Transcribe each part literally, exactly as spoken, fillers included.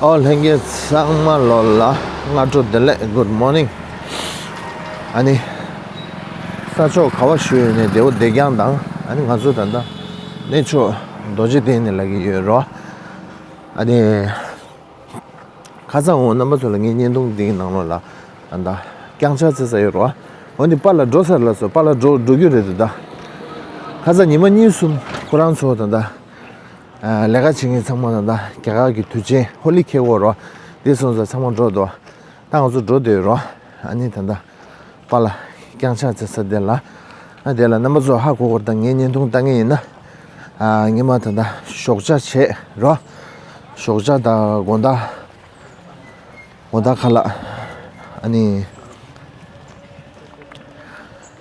ཨོ་ལྷན་རྒྱས་ཚང་མ་ལོ་ལ་སྔ་དྲོ་བདེ་ལེགས། Good morning། ཨ་ནི་ས་ཕྱོགས་ག་བ་བཞུགས་ཡོད་ནས་བདེ་པོ་བདེ་རྐྱང་དང་། ཨ་ནི་ང་ཚོ་ད་ལྟ་གནས་མཆོག་རྡོ་རྗེ་གདན་ནས་ལབ་ཀྱི་ཡོད་རོ། ཨ་ནི་ཁ་སང་འོ་རྣམ་པ་ཚོ་ལ་ངའི་བརྙན་ཐུང་འདིའི་ནང་ལོགས་ལ་ད་ལྟ་རྐྱང་ཕྱག་འཚལ་ས་ཡོད་རོ། འོ་འདི་པཱ་ལགས་འགྲོ་ས་རེད་ལབ་སོང་། པཱ་ལགས་འགྲོ་འགྲོ་རྒྱུ་རེད་འདུག་ད་ཁ་སང་ཉི་མ་གཉིས་གསུམ་ཁོ་རང་ཚོ་ད་ལྟ་ཨ་ལས་ཀ་བྱེད་མཁན་ཚང་མ་ད་ལྟ་རྒྱ་གར་གྱི་དུས་ཆེན་ཧོ་ལི་འཁེལ་གྱི་ཡོད་རོ། འདི་སོང་ཙང་ཚང་མ་འགྲོ་འདུག་ད་ང་ཚོ་འགྲོ་བསྡད་ཡོད་རོ། ཨ་ནི་ད་ལྟ་པཱ་ལགས་རྐྱང་ཕྱག་འཚལ་ས་དེ་ལ། ཨ་དེ་ལ་རྣམ་པ་ཚོ་ཧ་གོ་གི་རེད་ད། ངའི་བརྙན་ཐུང་ལྟ་མཁན་ཡིན་ན། ཨ་ངས་མར་ད་ལྟ་ཞོགས་ཇ་བྱས་རོ། ཞོགས་ཇ་དང་དགོང་དག་དགོང་དག་ཁ་ལག་ཨ་ནི་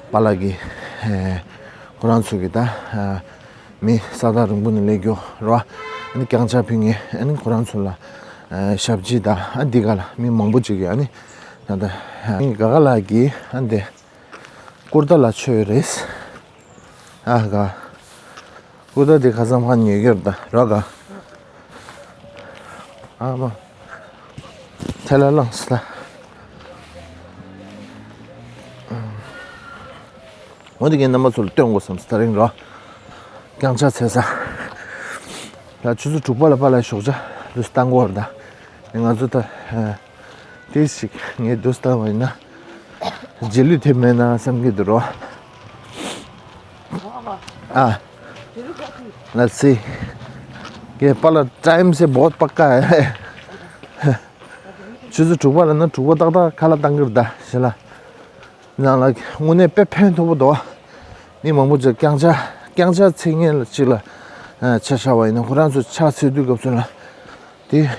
པཱ་ལགས་ཀྱིས་ཨེ་ཁོ་རང་ཚོ་གི་ད་ཨ་མི་ས་ཐག་རིང་པོ་ནས་སླེབས་རྒྱུ་རོ། ཨ་ནི་རྐྱང་ཕྱག་ཕུལ་མཁན། ཨ་ནི་ཁོ་རང་ཚོ་ལ་ཨ་ཞབས་ཕྱི་དང་། ཨ་འདི་ག་ལ་མི་མང་པོ་ཅིག་གིས་ཨ་ནི་ད་ལྟ་ཨ་ནི་ག་ག་ལགས་ཀྱིས་ཨ་འདི་ཀུར་ཏ་ལ་མཆོད་ཡོད་རེད། ཨ་ག་ཀུར་ཏ་དེ་ཁ་སང་ཕར་ཉོས་ཀྱི་རེད་ད་རོ། ག་ཨ་མ་ཐལ་ལ་ལངས་སོང་ད། འོ་དེ་ངས་རྣམ་པ་ཚོ་ལ་སྟོན་དགོས་བསམ་སོང་ད་རིང་རོ། རྐྱང་ཕྱག་འཚལ་ས། ད་ཆུ་ཚོད་དྲུག་པ་ལ་པཱ་ལགས་ཞོགས་ཇ་ལུས་བཏང་གི་ཡོད་རེད་ད། ང་ཚོ་ད་ཨ་ཏོག་ཙམ་ངས་འདུག་སེ་བལྟས་པ་ཡིན་ན་རྗེས་ལུས་ཐེབས་མེད་ན་བསམ་གྱི་འདུག་རོ། ཨ། Let's see. ये पाला टाइम से बहुत पक्का है। ཆུ་ཚོད་དྲུག་པ་ལ་ན་དྲུག་པ་ཏག་ཏག་ཁ་ལག་བཏང་གི་རེད་ད། ཞེ་ལ། ནང་ལ་དངོས་གནས་དཔེ་ཕན་ཐོགས་པོ་འདུག་མི་མང་པོ་ཅིག་རྐྱང་ཕྱག་རྐྱང་ཕྱག་འཚལ་མཁན་ལ་ཅིག་ལ་ཨ་ཆ་བཞག་པ་ཡིན་ན། ཁོ་རང་ཚོ་ཕྱག་འཚལ་དུས་སྐབས་སུ་ལ་དེ་ཨ་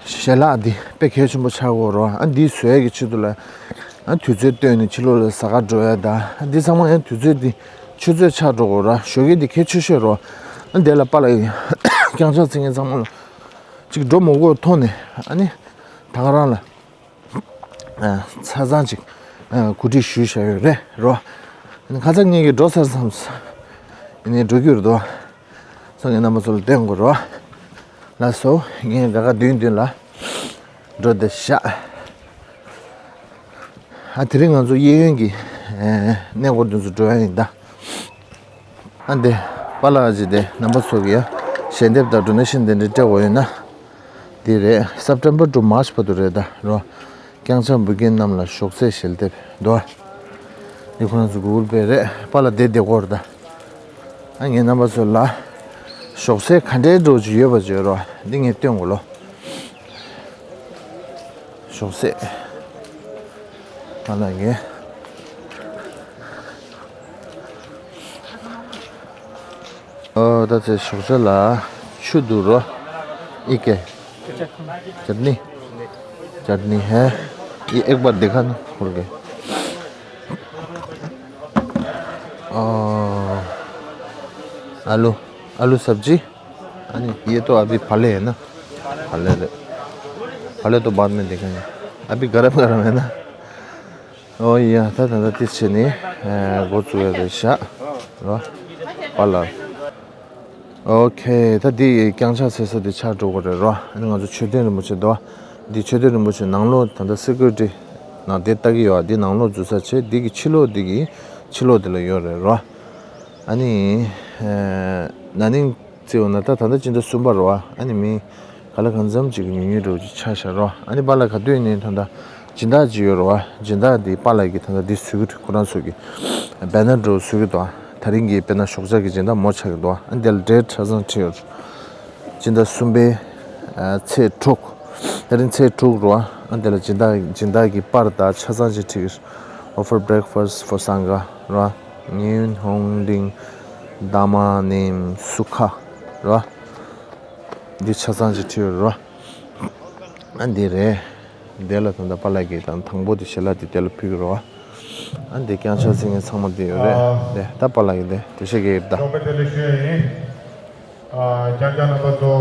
ཞལ་ལག་འདི་དཔེ་གལ་ཆེན་པོ་ཆགས་ཀྱི་ཡོད་རེད་བ། ཨ་འདི་བཟོ་ཡས་ཀྱི་ཆེད་དུ་ལ་ཨ་དུས་ཚོད་བཏོན་ནས་ཕྱི་ལོགས་ལ་ཟ་ག་འགྲོ་ཡས་དང་། ཨ་འདི་ཚང་མ་ཡང་དུས་ཚོད་འདི་ཆུ་ཚོད་ཆགས་འགྲོ་གི་ཡོད་རེད་བ། ཞོགས་ཀས་འདི་གལ་ཆེ་ཤོས་རེད་བ། ཨ་འདི་ལ་པཱ་ལགས་ཀྱིས་རྐྱང་ཕྱག་འཚལ་མཁན་ཚང་མ་ལ་ཅིག་འགྲོ་མི་དགོས་ཐོག་ནས། ཨ་ནི་ད་ག་རང་ལ་ཨ་ཆ་ཚང་ཅིག་ཨ་གོ་སྒྲིག་ཞུས་བཞག་ཡོད་རེད་རོ། ཨ་ནི་ཁ་སང་ངེད་ཀྱིས་འགྲོ་ཚར་བསམས། ཨ་ནི་འགྲོ་རྒྱུ་རེད་དོ། སང་ཉིན་རྣམ་པ་ཚོ་ལ་སྟོན་དགོས་རོ། ལགས་སོ། ངས་ག་ག་བདུན་བདུན་ལ་འགྲོ་བསྡད་ཤག་ཨ་དེ་རིང་ང་ཚོ་གཡས་གཡོན་གྱི་ཨ་གནས་སྐོར་དེ་ཚོ་འགྲོ་ཡ་ཡིན་ད། ཨ་འདི་པཱ་ལགས་ཀྱིས་དེ་རྣམ་པ་ཚོ་གི་ཡ་ཞལ་འདེབས་དང་ཌོ་ནེ་ཤན་དེ་འདྲ་སྤྲད་དགོས་ཡོད་ན། འདི་རེད། September to March བར་དུ་རེད་ད་རོ། རྐྱང་ཕྱག་འབུལ་མཁན་རྣམས་ལ་ཞོགས་ཟས་ཞལ་འདེབས་འདུག་འདི་ཁོ་རང་ཚོ་Google Pay རེད། པཱ་ལགས་དེ་བདེ་སྐོར་ད། ཨ་ངས་རྣམ་པ་ཚོ་ལ་ཞོགས་ཟས་ག་འདྲའི་འགྲོ་ཅིག་ཡོད་པ་བརྗོད་རོགས། འདི་ངས་སྟོན་དགོས་ལོ། ཞོགས་ཟས། ཨ་ལ་ངས། ཨོ་ད་ཚེ་ཞོགས་ཇ་ལ་ཆུ་འདུག་རོ། ཨི་ཀེ། चटनी। चटनी है। ये एक बार देखा ना खोल के। ओ, आलू, आलू सब्जी। अरे, ये तो अभी फले है ना। फले दे-, फले तो बाद में देखेंगे। अभी गरम गरम है ना। ཨོ་ཡ། ད་ད་ད་དེ་བྱས་ནས་ཨ་འགོ་བཙུགས་ཡ་རེད་ཤག་རོ། པཱ་ལགས། ཨོ་ཁེ། ད་འདི་རྐྱང་ཕྱག་འཚལ་ས་དེ་ཆགས་འགྲོ་གི་རེད་རོ། ཨ་ནི་ང་ཚོ་མཆོད་རྟེན་རིན་པོ་ཆེ་འདུག་འདི་མཆོད་རྟེན་རིན་པོ་ཆེ་ནང་ལོགས་ད་ལྟ་སི་ཀུ་རི་ཊི་ནང་དེ་ལྟ་གི་ཡོད། འདི་ནང་ལོགས་འཛུལ་ས་བྱས། འདི་གི་ཕྱི་ལོགས། འདི་གི་ཕྱི་ལོགས་དེ་ལ་ཡོད་རེད་རོ། ཨ་ནི་ཨ་ན་ནིང་བརྩིས་ཡོང་ན་ད་ད་ལྟ་སྤྱི་ཟླ་གསུམ་པ་རེད་བ། ཨ་ནི་མི་ག་ལ་གང་འཚམ་ཅིག་གི་ཉུང་ཉུང་འདྲ་བོ་ཅིག་ཆགས་ཤག་རོ། ཨ་ནི་པཱ་ལགས་ག་དུས་ནས་ད་ལྟ་སྦྱིན་བདག་ཅིག་ཡོད་རེད་བ། སྦྱིན་བདག་འདི་པཱ་ལགས་ཀྱིས་ད་ལྟ་འདི་བཟོ་གི་འདུག་ཁོ་རང་ཚོ་གི་བེ་ནར་འདྲ་བོ་བཟོ་གི་འདུག་ད་རིང་གི་དཔེར་ན་ཞོགས་ཇ་གི་སྦྱིན་བདག་མོ་ཆགས་ཀྱི་འདུག་ཨ་ནི་དེ་ལ་ཌེ་ཊི་ཆ་ཚང་བྲིས་ཡོད། སྤྱི་ཟླ་གསུམ་པའི་ཨ་ཚེས་དྲུག་ད་རིང་ཚེས་དྲུག་རེད་བ། ཨ་ནི་དེ་ལ་སྦྱིན་བདག་སྦྱིན་བདག་གི་པར་དང་ཆ་ཚང་ཅིག་བྲིས་ཀྱི་རེད། Offer breakfast for Sangha རེད་བ། ཉིན་ཧོང་ལིང་ད་མ་ནེམ་སུ་ཁ་རེད་བ། འདི་ཆ་ཚང་ཅིག་བྲིས་ཡོད་རེད་བ། ཨ་འདི་རེད། དེ་ལ་ད་ལྟ་པཱ་ལགས་ཀྱིས་དང་དང་པོ་དེ་ཞལ་ལག་དེ་དེ་ལ་ཕུལ་གྱི་རེད་བ། ཨ་འདི་རྐྱང་ཕྱག་འཚལ་མཁན་ཚང་མ་དེ་ཡོད་རེད། ཨ། དེ་ད་པཱ་ལགས་ཀྱིས་དེ་འགྲེལ་བཤད་རྒྱག་གི་ཡོད་ད། ཚོགས་པའི་དེ་ལས་ཞུ་ཡ་ཡིན། ཨ་རྐྱང་རྐྱང་རྣམ་པ་ཚོ།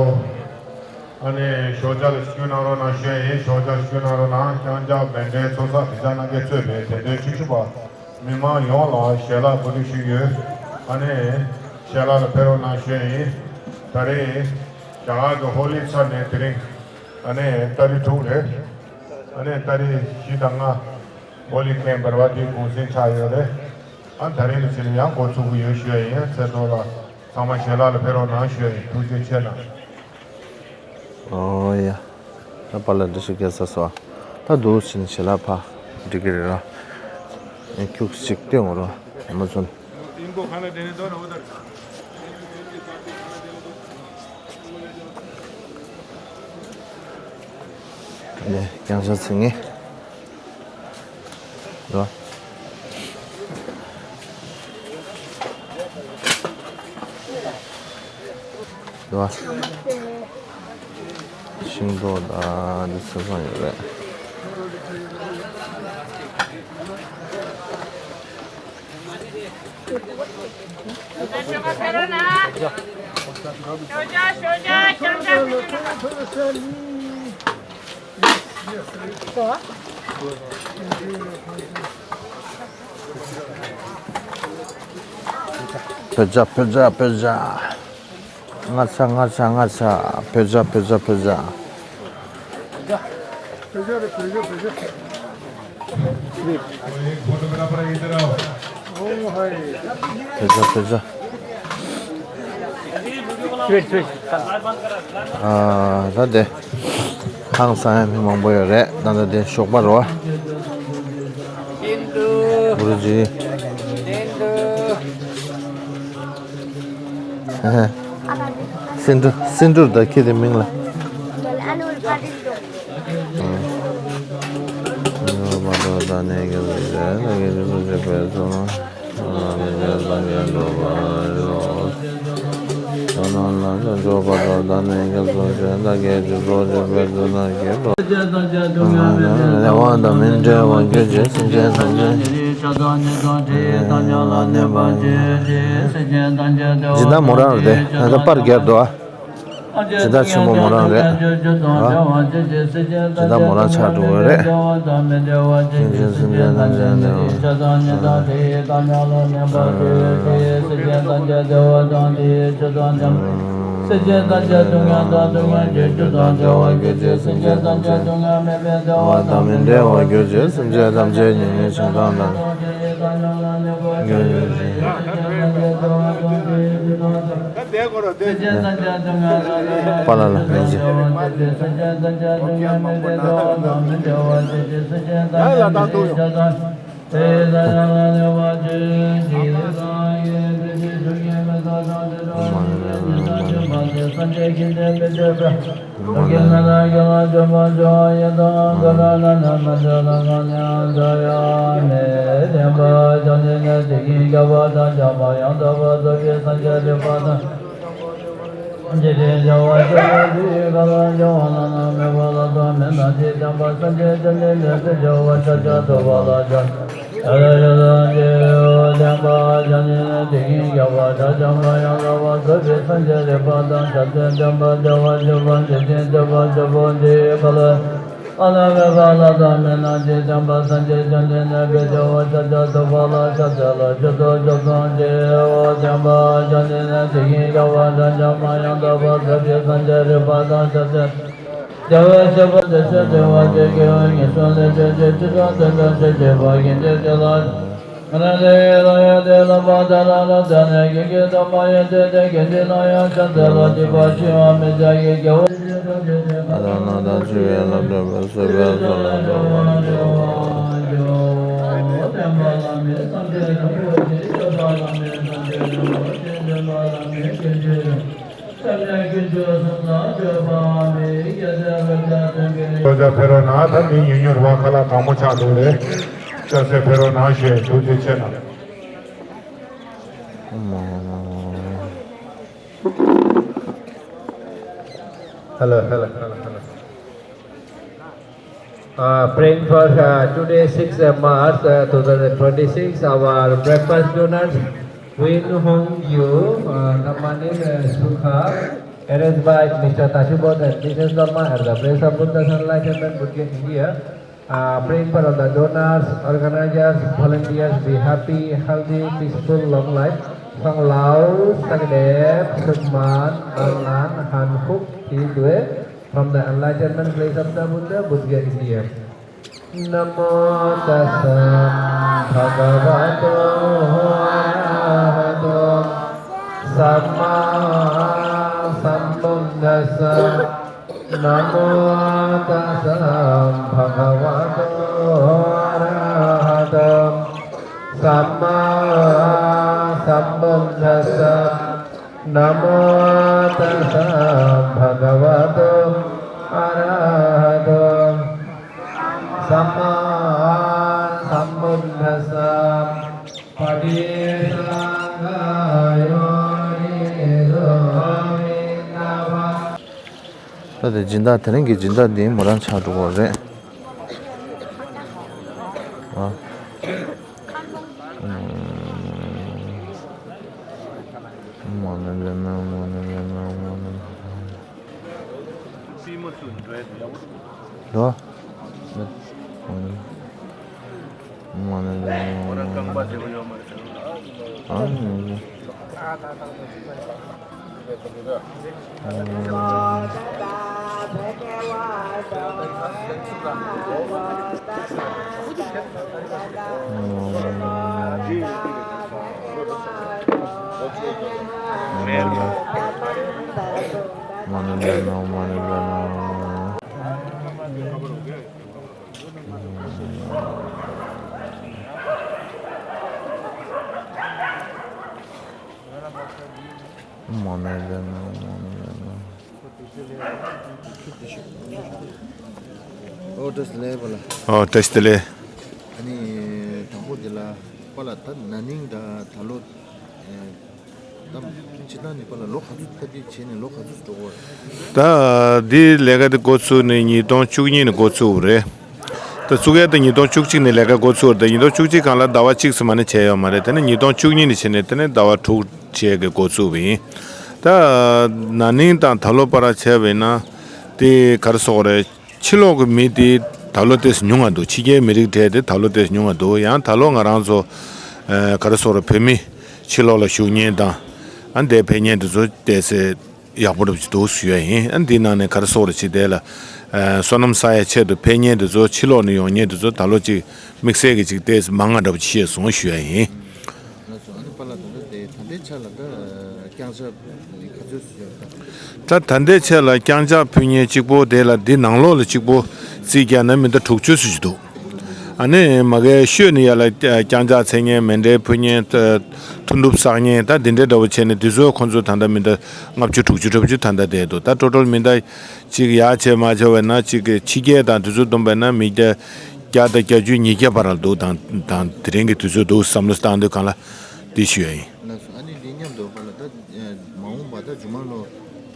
ཨ་ནི་ཞོགས་ཇ་ལ་ཤུགས་གནང་རོགས་གནང་ཞུ་ཡ་ཡིན། ཞོགས་ཇ་ཤུགས་གནང་རོགས་གནང་། རྐྱང་རྐྱང་བན་དེ་ཚོ་ས་དེ་ཅག་རྣམ་རྒྱལ་གཙོས་པའི་དད་ལྡན་ཆོས་ཞུ་བ་མི་མང་ཡོངས་ལ་ཞལ་ལག་འབུལ་ཞུ་ཡོད། ཨ་ནི་ཞལ་ལག་ལ་ཕེབས་རོགས་གནང་ཞུ་ཡ་ཡིན། ད་རེས། རྒྱ་གར་གྱི་ཧོ་ལི་ཚར་ནས་དེ་རིང་ཨ་ནི་ཏ་རིག་དྲུག་རེད། ཨ་ནི་ཏ་རིག་བཞི་དང་ལྔ་ཧོ་ལི་ཁེམ་བར་བ་དེའི་གུང་སེང་ཆགས་ཡོད་རེད། ཨ་ད་རིང་ནས་བྱས་ནས་ཡང་འགོ་ཚུགས་ཀྱི་ཡོད་ཞུ་ཡ་ཡིན། ཚེ་ཐོག་ལ་ཚང་མ་ཞལ་ལག་ལ་ཕེབས་རོགས་གནང་ཞུ་ཡ་ཡིན། ཐུགས་རྗེ་ཆེ་གནང་། ཨོ་ཡ། ད་པཱ་ལགས་འདི་ཞིག་སྐད་ས་སོ། ད་འདུག་ཕྱིན་ཞལ་ལག་ཕ་འགྲིག་གི་རེད་ར། ཨེ་ཁྱུག་ཞིག་སྟོན་འོང་རོགས། ཨ་མ་ཚོ། ནས་རྒྱང་ཤ་ཚིག་ངེ། རོ། རོ། ཤིང་ཏོག་དང་འདི་ཚོ་ཚང་ཡོད་རེད། བོད་ཇ། བོད་ཇ། བོད་ཇ། ང་ཚ། ང་ཚ། ང་ཚ། བོད་ཇ། བོད་ཇ། བོད་ཇ། བོད་ཇ། བོད་ཇ། ཨ་ད་དེ་ཧང་སང་ཡ་མི་མང་པོ་ཡོད་རེད། ད་ད་དེ་ཞོགས་པ་རོ། བུ་རུ་ཇི། སེ་འབྲུ། སེ་འབྲུ་ད་ཁྱེད་དེ་མིང་ལ། སྦྱིན་བདག་མོ་རང་རེད། ད་ལྟ་པར་རྒྱབ་འདུག་ཨ། སྦྱིན་བདག་ཆེན་པོ་མོ་རང་རེད། ཨ། སྦྱིན་བདག་མོ་རང་ཆགས་འགྲོ་གི་རེད། པཱ་ལགས་ལ་ལན་ཅིག་ཤོག་བྱ་ཕེ་རོ་ན་ད་མི་ཉུང་ཉུང་རེད་བ། ཁ་ལག་གང་མོ་ཆགས་འདུག་རེད། ལྕགས་སྲེག་ཕེ་རོ་ན་ཞེས་ཐུགས་རྗེ་ཆེ་གནང་། Hello, hello, hello, hello. Uh, praying for uh, today, sixth March uh, two thousand twenty-six, our breakfast donors, Win Hong Yu, uh, Tamanin uh, Sukha, arranged by Mister Tashibot and Missus Dharma at the Place of Buddhist Enlightenment, Bukit, India. Uh, praying for all the donors, organizers, volunteers, be happy, healthy, peaceful, long life. Song Lao, Sakdev, Sukman, Anlan, Han Huk, His way from the enlightenment place of the Buddha, Bodhgaya, India. Namo tassa bhagavato arahato sammāsambuddhassa. Namo tassa bhagavato arahato sammāsambuddhassa. Namo tassa bhagavato arahato sammāsambuddhassa. Paṭisaṅkhā yoniso piṇḍapā- ད་དེ་སྦྱིན་བདག་དེ་རིང་གི་སྦྱིན་བདག་འདི་མོ་རང་ཆགས་འགྲོ་གི་རེད། ཨ། མ་ཎི་ལེ་ན། མ་ཎི་ལེ་ན། མ་ཎི་ལེ་ན། འགྲོ། མ་ཎི་ལེ་ན། མ་ཎི་ལེ་ན། ཨ། ཨོ་བཀྲ་ཤིས་བདེ་ལེགས་པ་ལགས། ཨོ་བཀྲ་ཤིས་བདེ་ལེགས། ཨ་ནི་དང་པོ་དེ་ལ་པ་ལགས་ད་ན་ནིང་དང་ད་ལོ་ཨེ་ད་སྤྱིར་བཏང་ནི་པ་ལགས་ལོ་ག་ཚོད་ཕ་གི་བྱས་ནས་ལོ་ག་ཚོད་འགྲོ་གི་རེད། ད་འདི་ལས་ཀ་དེ་འགོ་ཚུགས་ནས་ཉིས་སྟོང་བཅུ་གཉིས་ནས་འགོ་ཚུགས་པ་རེད། ད་བཙུགས་ཡ་དེ་ཉིས་སྟོང་བཅུ་གཅིག་ནས་ལས་ཀ་འགོ་ཚུགས་པ་རེད། ད་ཉིས་སྟོང་བཅུ་གཅིག་སྒང་ལ་ཟླ་བ་གཅིག་ཙམ་མ་ནས་བྱས་ཡོད་མ་རེད། དེ་ནས་ཉིས་སྟོང་བཅུ་གཉིས་ནས་བྱས་ནས་དེ་ནས་ཟླ་བ་དྲུག་བྱས་ཀྱི་འགོ་ཚུགས་པ་ཡིན། ད་ན་ནིང་དང་ད་ལོ་བར་བྱས་པ་ཡིན་ན་དེ་ག་རེ་ཟེར་དགོས་རེད། ཕྱི་ལོགས་ཀྱི་མི་དེ་ད་ལོ་ཏོག་ཙམ་ཉུང་བ་འདུག་ཕྱི་རྒྱལ་མི་རིགས་གྲས་དེ་ད་ལོ་ཏོག་ཙམ་ཉུང་བ་འདུག་ཡང་ད་ལོ་ང་རང་ཚོ་ཨ་ག་རེ་ཟེར་དགོས་རེད། བོད་མི་ཕྱི་ལོགས་ལ་བཞུགས་མཁན་དང་ཨ་འདིར་ཕེབས་མཁན་དེ་ཚོ་ཏོག་ཙམ་ཡག་པོ་འདྲ་པོ་ཅིག་འདུག་ཞུ་ཡ་ཡིན། ཨ་འདི་ནང་ནས་ག་རེ་ཟེར་དགོས་རེད། ཅིག་དེ་ལ་ཨ་བསོད་ནམས་བསགས་ཡ་ཆེད་དུ་ཕེབས་མཁན་དེ་ཚོ་ཕྱི་ལོགས་ནས་ཡོང་མཁན་དེ་ཚོ་ད་ལོ་ཅིག་དམིགས་བསལ་གྱི་ཅིག་ཏོག་ཙམ་མང་བ་འདྲ་པོ་ཅིག་བཤད་སོང་ཞུ་ཡ་ཡིན། ལགས་སོ། ཨ་ནི་པ་ལགས་ད་ལྟ་དེ་ད་ལྟའི་ཆ་ལ་ད་རྐྱང་ཕྱག་ག་ཚོད་ཡོད་ད། ད་ད་ལྟའི་ཆ་ལ་རྐྱང་ཕྱག་ཕུལ་མཁན་གཅིག་པོ་དེ་ལ་འདི་ནང་ལོགས་ལ་གཅིག་པོ་རྩིས་རྒྱག་ན་མི་ད་དྲུག་ཅུ་ཙམ་ཞིག་འདུག་ཨ་ནི་མ་གིར་ཤོད་ནས་ཡར་ལ་རྐྱང་ཕྱག་འཚལ་མཁན། མཎྜལ་ཕུལ་མཁན། ཐུགས་སྒྲུབ་བསགས་མཁན། ད་འདི་འདྲའི་འདྲ་པོ་བྱས་ནས་འདི་ཚོ་ཁོང་ཚོ་ད་ལྟ་མི་ད་ལྔ་བཅུ་དྲུག་ཅུ་འདྲ་པོ་ཅིག་ད་ལྟ་བསྡད་འདུག་ད་ཊོ་ཊལ་མི་ད་གཅིག་ཡར་བྱས་མར་བྱས་པ་ཡིན་ན་གཅིག་གི་ཕྱི་རྒྱལ་དང་དེ་ཚོ་བསྡོམས་པ་ཡིན་ན་མི་བརྒྱ་བརྒྱ་དང་བརྒྱད་ཅུ་ཉིས་བརྒྱ་བར་ལ་འདུག་དང་དང་དེ་རིང་གི་དུས་ཚོད་འདུག་བསམ་བློ་བཏང་དུས་སྒང་ལ་འདི་ཞུ་ཡ་ཡིན། ལགས་སོ། ཨ་ནི་འདི་མཉམ་དུ་པ་ལགས་ད་མ་འོངས་པ་ད་མཇུག་མ་ལོ་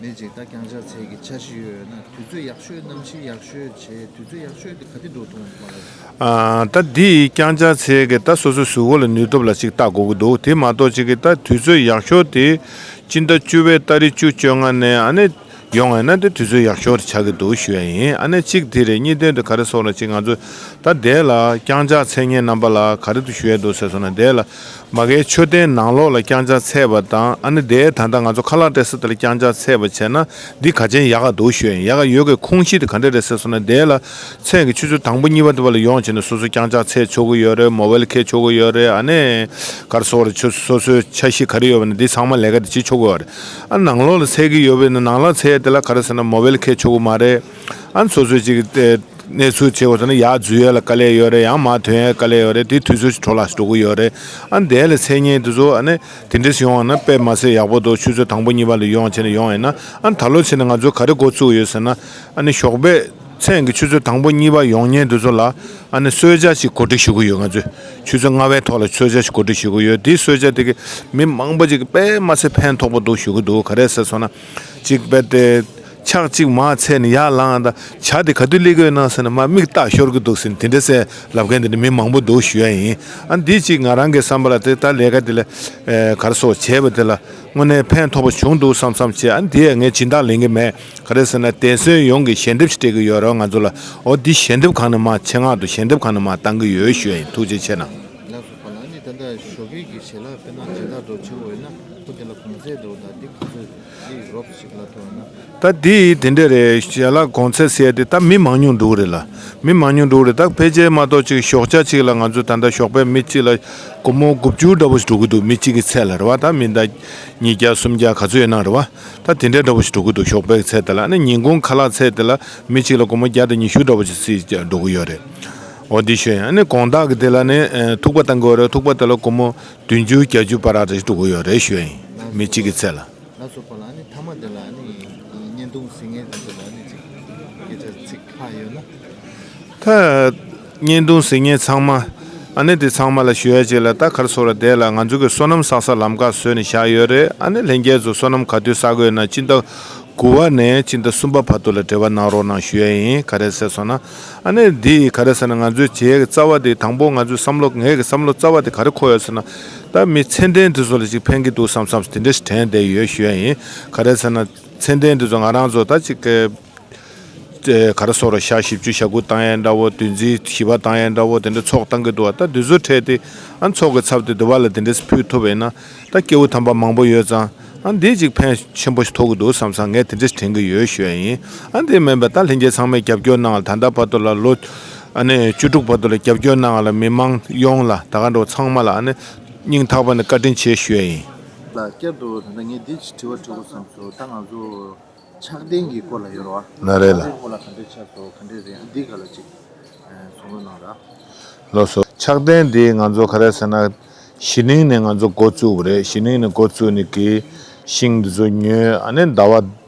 ནས་ཅིག་ད་རྐྱང་ཕྱག་འཚལ་གྱི་འཆར་གཞི་ཡོད་ན་དུས་ཚོད་ཡག་ཤོས། གནམ་གཤིས་ཡག་ཤོས་བྱས་དུས་ཚོད་ཡག་ཤོས་དེ་ག་དུས་འགྲོ་ཐུབ་པ་ལགས། ཨ་ད་འདི་རྐྱང་ཕྱག་འཚལ་གྱི་ད་སོ་སོའི་གཟུགས་པོ་ལ་ནུས་སྟོབས་ལ་ཅིག་ལྟ་དགོས་ཀྱི་འདུག་དེ་མ་གཏོགས་ཅིག་གི་ད་དུས་ཚོད་ཡག་ཤོས་དེ་སྤྱི་ཟླ་བཅུ་པའི་ཏ་རིག་བཅུ་བཅོ་ལྔ་ནས་ཨ་ནི་ཡོང་བ་ཡིན་ན་དེ་དུས་ཚོད་ཡག་ཤོས་དེ་ཆགས་ཀྱི་འདུག་ཞུ་ཡ་ཡིན། ཨ་ནི་གཅིག་དེ་རེད། གཉིས་དོན་དུ་ག་རེ་ཟེར་དགོས་རེད། ཅིག་ང་ཚོ་ད་དེ་ལ་རྐྱང་ཕྱག་འཚལ་མཁན་རྣམ་པ་ལ་ག་རེ་འདུག་ཞུ་ཡ་འདུག་ཟེར་སོང་ན། དེ་ལ་མ་གིར་མཆོད་རྟེན་ནང་ལོགས་ལ་རྐྱང་ཕྱག་འཚལ་བ་དང་། ཨ་ནི་དེ་ད་ལྟ་ང་ཚོ་ཁ་ལག་སྤྲད་ས་དེ་ལ་རྐྱང་ཕྱག་འཚལ་བ་བྱས་ན་འདི་ག་ཅན་ཡག་ག་འདུག་ཞུ་ཡ་ཡིན། ཡག་ག་ཡོད་ཀྱི་ཁུངས་གཞི་དེ་ག་འདྲ་རེད་ཟེར་སོང་ན། དེ་ལ་མཚན་གྱི་ཆུ་ཚོད་དང་པོ་གཉིས་པ་དེ་བ་ལ་ཡོང་བྱས་ནས་སོ་སོ་རྐྱང་ཕྱག་འཚལ་ཆོག་གི་ཡོད་རེད། མོ་བེལ་འཁྱེར་ཆོག་གི་ཡོད་རེད། ཨ་ནི་ག་རེ་ཟེར་དགོས་རེད། ཆུ་སོ་སོའི་འཆར་གཞི་ག་རེ་ཡོད་པ་ན་འདི་ཚང་མ་ལས་ཀ་དེ་བྱེད་ཆོག་གི་ཡོད་རེད། ཨ་ནང་ལོགས་ལ་འཚལ་གྱི་ཡོད་པ་ཡིན་ན་ནང་ལ་འཚལ་ཡ་དེ་ལ་ག་རེ་ཟེར་ན་མོ་བེལ་འཁྱེར་ཆོག་གི་མ་རེད། ཨ་ནི་སོ་སོའི་ཅིག་གནས་ཚུལ་བྱེད་དགོས་ཟེར་ན་ཡར་འཛུལ་ཡ་ལ་དཀའ་ལས་ཡོད་རེད། ཡང་མར་ཐོན་ཡ་དཀའ་ལས་ཡོད་རེད། དེ་དུས་ཚོད་ཅིག་འཕྲོ་བརླག་འགྲོ་གི་ཡོད་རེད། ཨ་ནི་དེ་ལ་འཚལ་མཁན་དེ་ཚོ་ཨ་ནི་དེ་འདྲས་ཡོང་བ་ན་དཔེ་མ་སྲིད་ཡག་པོ་འདུག་ཆུ་ཚོད་དང་པོ་གཉིས་པ་ལ་ཡོང་བྱས་ནས་ཡོང་ཡིན་ན། ཨ་ནི་ད་ལོ་བྱས་ནས་ང་ཚོ་ག་རེ་འགོ་བཙུགས་ཡོད་ཟེར་ན། ཨ་ནི་ཞོགས་པའི་མཚན་གྱི་ཆུ་ཚོད་དང་པོ་གཉིས་པ་ཡོང་མཁན་དེ་ཚོ་ལ་ཨ་ནི་གསོལ་ཇ་ཞིག་གོ་སྒྲིག་ཞུ་གི་ཡོད། ང་ཚོས་ཆུ་ཚོད་ལྔ་པའི་ཐོག་ལ་གསོལ་ཇ་ཞིག་གོ་སྒྲིག་ཞུ་གི་ཡོད། དེའི་གསོལ་ཇ་དེ་གི་མི་མང་པོ་ཅིག་གི་དཔེ་མ་སྲིད་ཕན་ཐོགས་པོ་འདུག་ཞུ་གི་འདུག་ག་རེ་ཟེར་སོང་ན་ཅིག་དཔེ་དེ་ཕྱག་གཅིག་མར་འཚལ་ནས་ཡར་ལངས། ད་ཇ་དེ་ག་དུས་སླེབས་ཀྱི་ཡོད་ན་ཟེར་ན་མར་མིག་ལྟ་ཤོར་གི་འདུག་ཟེར་ནས་དེ་འདྲ་ཟེར་ལབ་མཁན་དེ་འདྲ་མི་མང་པོ་འདུག་ཞུ་ཡ་ཡིན། ཨ་འདི་ཅིག་ང་རང་གི་བསམ་པ་ལ་དེ་ད་ལས་ཀ་དེ་ལ་ཨེ་ག་རེ་ཟེར་བྱས་པ་དེ་ལ་དངོས་གནས་ཕན་ཐོགས་པ་བྱུང་འདུག་བསམ་བསམ་བྱས། ཨ་འདི་ཡ་ངས་སྦྱིན་བདག་ལེན་གི་མེད། ག་རེ་ཟེར་ན་དེང་སང་ཡོངས་ཀྱི་ཞལ་འདེབས་ཤིག་སྤྲད་ཀྱི་ཡོད་རེད་ང་ཚོ་ལ། འོ་འདི་ཞལ་འདེབས་གང་ནས་མར་ཆེད་མངགས་འདུག་ཞལ་འདེབས་གང་ནས་མར་བཏང་གི་ཡོད་ཞུ་ཡ་ཡིན། ཐུགས་རྗེ་ཆེ་གནང་། ལགས་སོ། པ་ལགས། ཨ་ནི་ད་ལྟ་ཞོགས་ཀའི་གི་ཞལ་ལག་དཔེར་ན་སྦྱིན་བདག་འདྲ་བྱེད་དགོས་ཡོད་ན་ཁོ་དེ་ལ་གོང་ཚད་འདྲ་ད་འདི་ག་ཚོད་ཅིག་རོབ་ཅིག་ལབ་ཐུབ་ན། ད་དེ་དེ་འདྲ་རེད། ཞལ་ལག་གོང་ཚད་ཟེར་དེ་ད་མི་མང་ཉུང་འགྲོ་གི་རེད་ལ། མི་མང་ཉུང་འགྲོ་གི་རེད། ད་ཕལ་ཆེར་མ་གཏོགས་ཅིག་ཞོགས་ཇ་གཅིག་ལ་ང་ཚོ་ད་ལྟ་ཞོགས་པའི་མི་གཅིག་ལ་སྒོར་མོ་དགུ་བཅུ་འདྲ་པོ་ཞིག་འགྲོ་གི་འདུག་མི་གཅིག་གི་ཚད་ལ་རེད་བ། ད་མི་ད་ཉིས་བརྒྱ་སུམ་བརྒྱ་ག་ཚོད་ཡོད་ན་རེད་བ། ད་དེ་འདྲའི་འདྲ་པོ་ཞིག་འགྲོ་གི་འདུག་ཞོགས་པའི་ཚད་དེ་ལ། ཨ་ནི་ཉིན་གུང་ཁ་ལག་ཚད་དེ་ལ་མི་གཅིག་ལ་སྒོར་མོ་བརྒྱ་དང་ཉི་ཤུ་འདྲ་པོ་ཞིག་སྲིད་འགྲོ་གི་ཡོད་རེད། འོ་དེ་ཞུ་ཡིན། ཨ་ནི་དགོང་དག་གི་དེ་ལ་ནི་ཨེ་ཐུག་པ་བཏང་གི་ཡོད་རེད། ཐུག་པ་དེ་ལ་སྒོར་མོ་བདུན་ཅུ་བརྒྱད་ཅུ་བར་རེ་ཞིག་འགྲོ་གི་ཡོད་རེད་ཞུ་ཡིན། མི་གཅིག་གི་ཚད་ལ། ལགས་སོ། པ་ལགས། ཨ་ནི་མཐའ་མ་དེ་ལ་ཨ་ནི་བརྙན་ཐུང་གཟིགས་མཁན་དེ་ཚོ་ལ་ཨ་ནི་ཅིག་སྐད་ཆ་ཚིག་ལྷག་ཡོད་ན། ད་བརྙན་ཐུང་གཟིགས་མཁན་ཚང་མ། ཨ་ནི་དེ་ཚང་མ་ལ་ཞུ་ཡ་ཅིག་ལ། ད་ག་རེ་ཟེར་དགོས་རེད། དེ་ལ་ང་ཚོ་གི་སོ་ནམ་བསགས་ས་ལམ་ཁ་བཟོས་ནས་བཞག་ཡོད་རེད། ཨ་ནི་ལྷན་རྒྱས་ཚོ་སོ་ནམ་ག་དུས་བསགས་ཀྱི་ཡོད་ན་སྤྱི་ཟླ་དགུ་པ་ནས་སྤྱི་ཟླ་གསུམ་པ་བར་དུ་ལ་འབྲེལ་བ་གནང་རོགས་གནང་ཞུ་ཡ་ཡིན། ག་རེ་ཟེར་སོང་ན། ཨ་ནི་འདི་ག་རེ་ཟེར་ན། ང་ཚོའི་བྱེད་ཡག་གི་རྩ་བ་དེ། དང་པོ་ང་ཚོའི་བསམ་བློ། ངའི་གི་བསམ་བློ་རྩ་བ་དེ་ག་རེ་འཁོར་ཡོད་ཟེར་ན། ད་མི་ཚད་ལྡན་དེ་ཚོ་ལ་ཅིག་ཕན་གྱི་འདུག་བསམ་བསམ་དེ་འདྲ་ཞིག་དྲན་བསྡད་ཡོད་ཞུ་ཡ་ཡིན། ག་རེ་ཟེར་ན། ཚད་ལྡན་དེ་ཚོ་ང་རང་ཚོ་ད་ཅིག་གི་ཨེ་ག་རེ་ཟེར་དགོས་རེད། ཞག་བཞི་བཅུ་ཞེ་དགུ་བཏང་ཡ་འདྲ་བོ། བདུན་ཚིགས་བཞི་པ་བཏང་ཡ་འདྲ་བོ། དེ་འདྲ་ཚོགས་བཏང་གི་འདུག་བ། ད་དེ་ཚོ་འཕྲད་དེ་ཨ་ཚོགས་ཀྱི་ཚབ་དེ་དེ་བ་ལ་དེ་འདྲ་ཕུལ་ཐུབ་པ་ཡིན་ན། ད་སྐྱེ་བོ་དམ་པ་མང་པོ་ཡོད་ཙང་། ཨ་འདི་ཅིག་ཕན་ཆེན་པོ་ཞིག་ཐོགས་ཀྱི་འདུག་བསམ་བསམ་ངས་དེ་འདྲ་དྲན་གྱི་ཡོད་ཞུ་ཡ་ཡིན། ཨ་འདི་མིན་པ་ད་ལྷན་རྒྱས་ཚང་མས་རྒྱབ་སྐྱོར་གནང་བ། ད་ལྟ་བར་དུ་ལ་ལོ་ཨ་ནི་བཅུ་དྲུག་བར་དུ་ལ་རྒྱབ་སྐྱོར་གནང་བ་ལ་མི་མང་ཡོངས་ལ། ད་ག་འགྲོ་ཚང་མ་ལ་ཨ་ནི་སྙིང་ཐག་པ་ནས་བཀའ་དྲིན་ཆེ་ཞུ་ཡ་ཡིན། ལགས། བསྐྱར་དུ་ད་ལྟ་ངས་འདི་ཅིག་དྲི་བ་དྲི་དགོས་བསམ་སོང་། ད་ང་ཚོ་ཕྱག་རྟེན་གྱི་སྐོར་ལ་ཡོད་རེད་བ། ན་རེ་ལ། ཕྱག་རྟེན་སྐོར་ལ་ག་འདྲས་ཆགས་སོང་། ག་འདྲས་རེད། ཨ་འདི་ག་ལ་ཅིག་གསུང་རོགས་གནང་ར། ལགས་སོ། ཕྱག་རྟེན་འདི་ང་ཚོ་ག་རེ་ཟེར་ན། གཞེས་ནིང་ནས་ང་ཚོ་འགོ་བཙུགས་པ་རེད། གཞེས་ནིང་ནས་འགོ་བཙུགས་ནས་ཀྱི་ཤིང་འདི་ཚོ་ཉོས། ཨ་ནི་ཟླ་བ་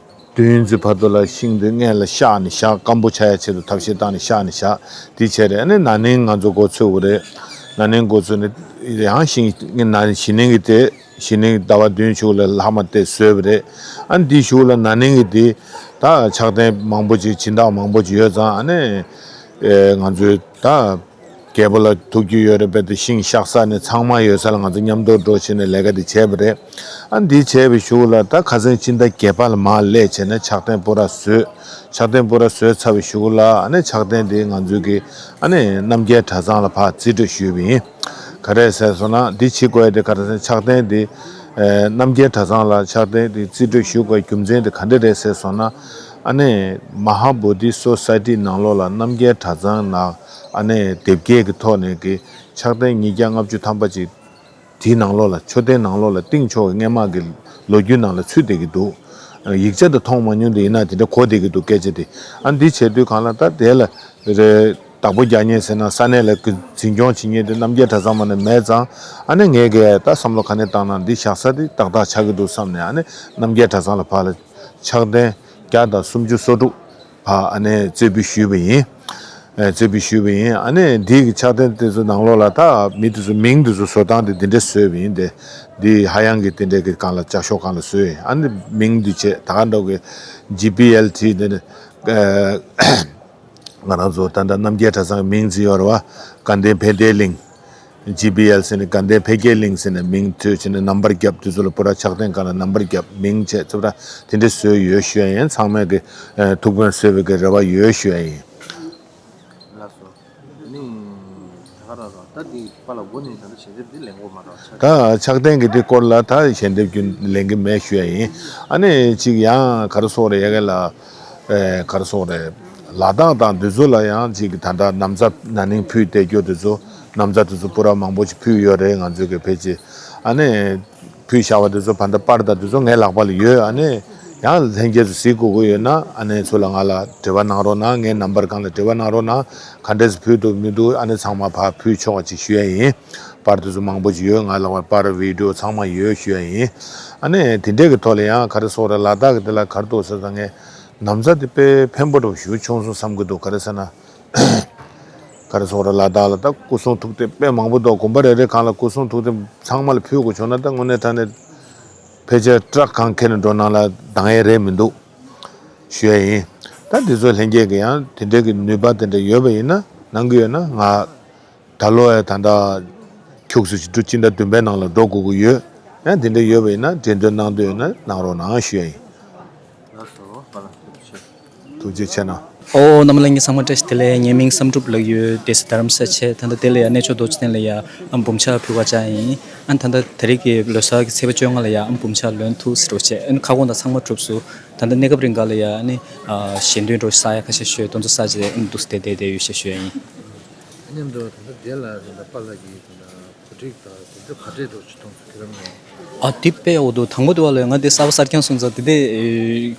བདུན་ཙམ་བར་དུ་ལ་ཤིང་འདི་སྔོན་ལ་བཤགས་ནས་བཞག་སྐམ་པོ་ཆགས་ཡ་ཆེད་དུ་ཐབས་ཤེས་བཏང་ནས་བཤགས་ནས་བཞག་དེ་བྱས་རེད། ཨ་ནི་ན་ནིང་ང་ཚོ་འགོ་ཚུགས་པ་རེད། ན་ནིང་འགོ་ཚུགས་ནས་ཡང་ཤིང་ན་གཞེས་ནིང་གི་དེ། གཞེས་ནིང་ཟླ་བ་བདུན་གཞུག་ལ་ལྷག་མ་དེ་བཟོས་པ་རེད། ཨ་ནི་འདི་གཞུག་ལ་ན་ནིང་གི་འདི་ད་ཕྱག་རྟེན་མང་པོ་ཅིག་སྦྱིན་བདག་མང་པོ་ཅིག་ཡོད་ཙང་། ཨ་ནི་ཨེ་ང་ཚོའི་ད་རྒྱལ་པོ་ལ་ཐུག་རྒྱུ་ཡོད་རེད་པས། དེ་ཤིང་བཤགས་ས་ནས་ཚང་མ་ཡོད་ས་ལ་ང་ཚོ་མཉམ་དུ་འགྲོ་བྱས་ནས་ལས་ཀ་འདི་བྱས་པ་རེད། ཨ་ནི་འདི་བྱས་པའི་གཞུག་ལ་ད་ཁ་སང་སྤྱི་ཟླ་བརྒྱད་པ་ལ་མར་སླེབས་བྱས་ནས་ཕྱག་རྟེན་པུ་ར་བཟོས། ཕྱག་རྟེན་པུ་ར་བཟོས་ཚར་བའི་གཞུག་ལ། ཨ་ནི་ཕྱག་རྟེན་འདི་ང་ཚོའི་གི་ཨ་ནི་རྣམ་རྒྱལ་གྲྭ་ཚང་ལ་ཕར་རྩིས་སྤྲོད་ཞུས་པ་ཡིན། ག་རེ་ཟེར་སོང་ན། འདི་བྱེད་དགོས་དེ་ག་རེ་ཟེར། ཕྱག་རྟེན་འདི་ཨེ་རྣམ་རྒྱལ་གྲྭ་ཚང་ལ་ཕྱག་རྟེན་འདི་རྩིས་སྤྲོད་ཞུ་དགོས་རྒྱུ་མཚན་དེ་ག་འདྲ་རེད་ཟེར་སོང་ན། ཨ་ནི་མ་ཧཱ་བོ་དྷི་སོ་སའི་ཊི་ནང་ལོགས་ལ་རྣམ་རྒྱལ་གྲྭ་ཚང་ནང་ཨ་ནི་དེབ་སྐྱེལ་གྱི་ཐོག་ནས་ཀྱི་ཕྱག་རྟེན་ཉིས་བརྒྱ་ལྔ་བཅུ་ཐམ་པ་ཅིག་དེའི་ནང་ལོགས་ལ། མཆོད་རྟེན་ནང་ལོགས་ལ་བཏིང་ཆོག་གི་སྔས་མ་གི་ལོ་རྒྱུས་ནང་ལ་ཚུད་བསྡད་ཀྱི་འདུག་ཡིག་ཆ་དེ་མཐོང་མ་མྱོང་དེ་ཡིན་ན་དེ་འདྲ་གོ་བསྡད་ཀྱི་འདུག་སྐད་ཆ་དེ། ཨ་འདི་བྱེད་དུས་གང་ལ་ད་དེ་ལ་རེ་བདག་པོ་རྒྱག་མཁན་ཟེར་ན་ས་གནས་ལ་འཛིན་སྐྱོང་བྱེད་མཁན་དེ་རྣམ་རྒྱལ་གྲྭ་ཚང་མ་ནས་མེད་ཙང་། ཨ་ནི་ངས་གས་ད་བསམ་བློ་ག་ནས་བཏང་ན་འདི་བཞག་ས་དེ་ཏག་ཏག་ཆགས་ཀྱི་འདུག་བསམ་ནས། ཨ་ནི་རྣམ་རྒྱལ་གྲྭ་ཚང་ལ་ཕར་ལ་ཕྱག་རྟེན་བརྒྱ་དང་སུམ་ཅུ་སོ་དྲུག་ཕར་ཨ་ནི་རྩིས་འབུལ་ཞུས་པ་ཡིན། ཨ་རྩིས་འབུལ་ཞུས་པ་ཡིན། ཨ་ནི་འདི་གི་ཕྱག་རྟེན་དེ་ཚོ་ནང་ལོགས་ལ་ད་མི་དེ་ཚོ་མིང་དེ་ཚོ་བཟོ་སྟངས་དེ་འདི་འདྲ་བཟོས་པ་ཡིན་ཏེ། འདི་ཧ་ཡང་གི་དེ་འདྲ་གི་སྒང་ལ་ལྕགས་ཤོག་སྒང་ལ་བཟོས་ཡིན། ཨ་ནི་མིང་འདི་བྱས་ད་ག་འདྲ་གི་ཇི་པི་ཨེལ་ཊི་འདི་ནི་ཨ། ང་རང་ཚོ་ད་ལྟ་རྣམ་རྒྱལ་གྲྭ་ཚང་གི་མིང་བརྩི་ཡོད་རེད་བ། དགའ་ལྡན་ཕན་བདེའི་གླིང་། ཇི་པི་ཨེལ་ཟེར་ནས་དགའ་ལྡན་འཕེལ་རྒྱས་གླིང་ཟེར་ནས་མིང་བཏགས་བྱས་ནས་ནམ་བར་བརྒྱབ། དེ་ཚོ་ལ་པུ་ར་ཕྱག་རྟེན་སྒང་ལ་ནམ་བར་བརྒྱབ། མིང་བྱས་ཙམ་ར་དེ་འདྲ་བཟོས་ཡོད་ཞུ་ཡ་ཡིན། ཚང་མས་ཀྱི་ཨ་ཐུགས་ཕན་གསོས་པའི་གི་རེ་བ་ཡོད་ཞུ་ཡ་ཡིན། ལགས་སོ། ནི་ད་ག་རང་རང་ད་འདི་པ་ལ་འགོ་ནས་ད་ལྟ་ཞལ་འདེབས་འདི་ལེན་གོ་མ་རེད་བ། ད་ཕྱག་རྟེན་གྱི་དེ་སྐོར་ལ་ད་ཞལ་འདེབས་རྒྱུ་ལེན་གི་མེད་ཞུ་ཡ་ཡིན། ཨ་ནི་ཅིག་ཡང་ག་རེ་ཟེར་དགོས་རེད། ཡ་གི་ལ་ཨེ་ག་རེ་ཟེར་དགོས་རེད། ལ་དྭགས་དང་འདི་ཚོ་ལ་ཡང་ཅིག་ད་ལྟ་ན་བཟའ་ན་ནིང་ཕུལ་བསྡད་རྒྱུ་དེ་ཚོ། ན་བཟའ་དེ་ཚོ་པུ་ར་མང་པོ་ཅིག་ཕུལ་ཡོད་རེད། ང་ཚོས་ཀྱི་ཕལ་ཆེར་ཨ་ནི་ཕུལ་བཞག་པ་དེ་ཚོ་ད་ལྟ་པར་དང་དེ་ཚོ་ངའི་ལག་པ་ལ་ཡོད། ཨ་ནི་ཡང་ལྷན་རྒྱས་ཚོ་གཟིགས་དགོས་ཀྱི་ཡོད་ན་ཨ་ནི་ཚུར་ལ་ང་ལ་འབྲེལ་བ་གནང་རོགས་གནང་། ངའི་ནམ་བར་སྒང་ལ་འབྲེལ་བ་གནང་རོགས་གནང་། ག་འདྲས་སེ་ཕུལ་འདུག་མི་འདུག་ཨ་ནི་ཚང་མ་ཕར་ཕུལ་ཆོག་པ་ཅིག་ཞུ་ཡ་ཡིན། པར་དེ་ཚོ་མང་པོ་ཅིག་ཡོད། ང་ལ་པར་བི་ཌི་ཡོ་ཚང་མ་ཡོད་ཞུ་ཡ་ཡིན། ཨ་ནི་དེ་འདྲས་ཀྱི་ཐོག་ལ་ཡང་ག་རེ་ཟེར་དགོས་རེད། ལ་དྭགས་ཀྱི་དེ་ལ་ག་རེ་འདུག་ཟེར་ཙང་། ངས་ན་བཟའ་དེ་དཔེ་ཕན་པོ་འདྲ་པོ་ཞེ་པོ་བྱུང་སོང་བསམ་གྱི་འདུག་ག་རེ་ཟེར་ན། ག་རེ་ཟེར་དགོས་རེད། ལ་དྭགས་ལ་ད་སྐུ་གསུང་ཐུགས་རྟེན་དཔེ་མང་པོ་འདུག་དགོན་པ་རེ་རེ་སྒང་ལ་སྐུ་གསུང་ཐུགས་རྟེན་ཚང་མ་ལ་ཕུལ་དགོས་བྱུང་ན་ད་དངོས་གནས་དྲང་གནས་ཕལ་ཆེར་ཊ་རག་གང་ཁྱེར་ནས་འགྲོ་ནང་ལ་འདང་ཡས་རེད་མི་འདུག་ཞུ་ཡ་ཡིན། ད་འདི་ཚོ་ལྷན་རྒྱས་ཀྱི་ཡང་དེ་འདྲའི་གི་ནུས་པ་དེ་འདྲ་ཡོད་པ་ཡིན་ན། གནང་གི་ཡོད་ན། ང་ད་ལོ་ཡ་ད་ལྟ་ཁྱུག་ཙམ་ཞིག་འགྲོ། སྤྱི་ཟླ་བདུན་པའི་ནང་ལ་འགྲོ་དགོས་ཀྱི་ཡོད། ཡང་དེ་འདྲ་ཡོད་པ་ཡིན་ན་འགྲེམས་སྟོན་གནང་འདོད་ཡོད་ན་གནང་རོགས་གནང་ཞུ་ཡ་ཡིན། ལགས་སོ། པ་ལགས་ཐུགས་རྗེ་ཆེ། ཐུགས་རྗེ་ཆེ་གནང་། ཨོ། རྣམ་པ་ལྷན་རྒྱས་ཚང་མ་བཀྲ་ཤིས་བདེ་ལེགས། ངའི་མིང་བསམ་གྲུབ་ལགས་ཡོད། སྡེ་སྲིད་རྡ་རམ་ས་ཆེ། ད་ལྟ་དེ་ལ་ཡ་གནས་མཆོག་རྡོ་རྗེ་གདན་ལ་ཡ་ཨ་འབུམ་ཕྱག་ཕུལ་བ་བཅར་ཡིན། ཨ་ད་ལྟ་དེ་རིང་གི་ལོ་གསར་གྱི་ཚེས་པ་བཅོ་ལྔ་ལ་ཡ་ཨ་འབུམ་ཕྱག་ལོན་ཐུབ་ཟེར་བ་བྱས། ཨ་ཁ་སྐོང་དང་ཚང་མ་གྲུབ་སོང་། ད་ལྟ་གནས་སྐབས་རིང་ག་ལ་ཡ་ཨ་ནི་ཨ་ཞལ་འདོན་འདྲ་ས་ཡ་ཁ་ཤས་ཞུས། དེ་ཚོ་ས་བྱས་ཨ་འདུག་སེ་བསྡད་བསྡད་བསྡད་ཡོད་ཞེས་ཞུ་ཡ་ཡིན། ཨ་མཉམ་དུ་ད་ལྟ་དེ་ལ་ད་ལྟ་པཱ་ལགས་ཀྱིས་ད་ལྟ་གོ་སྒྲིག་དང་དེ་ཚོ་ག་འདྲས་འདྲ་ཞིག་མཐོང་སོང་ཁྱེད་རང་ངོས། ཨ་དེ་དཔེ་ཡག་པོ་འདུག་དང་པོ་དེ་བ་ལས་ང་དེ་གསར་པ་གསར་རྐྱང་སོང་ཙང་དེ་དེ་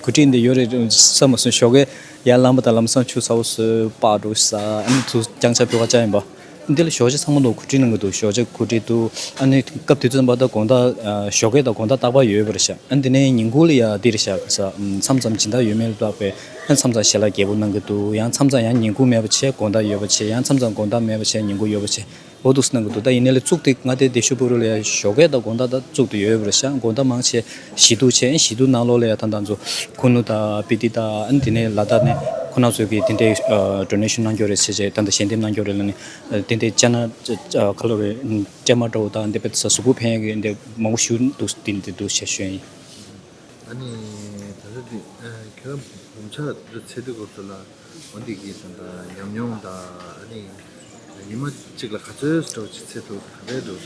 གོ་སྒྲིག་འདི་ཡོད་རེད་བསམ་མ་སོང་། ཞོགས་ཀས་ཡར་ལངས་པ་དང་ལམ་སང་ཆུ་ཚ་པོ་ཟོས་པག་འགྲོ་ཟ། ཨ་ནི་ཚུར་རྐྱང་ཕྱག་ཕུལ་བ་བཅར་ཡིན་པ། འདི་ལ་ཞོགས་ཇ་ཚང་མ་འདུག་གོ་སྒྲིག་གནང་གི་འདུག་ཞོགས་ཇ་གོ་སྒྲིག་འདུག་ཨ་ནི་སྐབས་དེ་ཚོ་ཙམ་པ་ད་དགོང་དག་ཨ་ཞོགས་ཀས་དང་དགོང་དག་རྟག་པར་ཡོད་པ་རེད་ཤག་ཨ་ནི་དེ་ནས་ཉིན་གུང་ལ་ཡ་འདི་རེད་ཤག་ག་ས་མཚམས་མཚམས་སྦྱིན་བདག་ཡོད་མེད་ལ་བརྟག་པས། ཨ་མཚམས་མཚམས་ཞལ་ལག་རྒྱས་པོ་གནང་གི་འདུག་ཡང་མཚམས་མཚམས་ཡང་ཉིན་གུང་མེད་པ་བྱས་དགོང་དག་ཡོད་པ་བྱས། ཡང་མཚམས་མཚམས་དགོང་དག་མེད་པ་བྱས་ཉིན་གུང་ཡོད་པ་བྱས། འོ་འདུག་སེ་གནང་གི་འདུག་ད་ཡིན་ནའི་ལས་གཙུག་དེ་ང་དེ་བདེ་ཆེན་ཕུག་རོ་ལ་ཡ་ཞོགས་ཀས་དང་དགོང་དག་ད་གཙུག་དེ་ཡོད་པ་རེད་ཤག་དགོང་དག་མང་ཆེ་བཞི་འདུག་བྱས། བཞི་འདུག་ནང་ལོགས་ལ་ཡ་ད་ད་ཚོ་ཁུ་ནུ་དང་པི་ཏི་དང་ཨ་ནི་དེ་ནས་ལ་དྭགས་ནས་ཁོ་ན་ཚོས་ཀྱི་དེ་འདྲའི་ཨ་ཌོ་ནེ་ཤན་གནང་གི་ཡོད་རེད་ཟེར་བྱས། ད་ད་ཞལ་འདེབས་གནང་གི་ཡོད་རེད་ལ་ནི་དེ་འདྲའི་ཅ་ན་ཁ་ལོ་རེ་སྲན་མ་འདྲ་བོ་དང་འདི་པའི་ས་གཟུགས་པོ་ཕན་ཡག་གི་འདི་མང་པོ་ཞིག་འདུག་འདི་འདི་འདུག་ཞེས་ཞུས་ཡིན། ཨ་ནི་ད་ལྟ་འདི་ཨ་ཁྱོད་རང་འབུམ་ཕྱག་འདི་ཚེས་དུས་སྐབས་སུ་ལ་འོ་འདི་གི་ད་ལྟ་ཉམས་མྱོང་དང་ཨ་ནི་ཉི་མ་གཅིག་ལ་ག་ཚོད་འདྲ་བོ་ཅིག་ཚེས་ཐུག་ག་རེ་འདུག་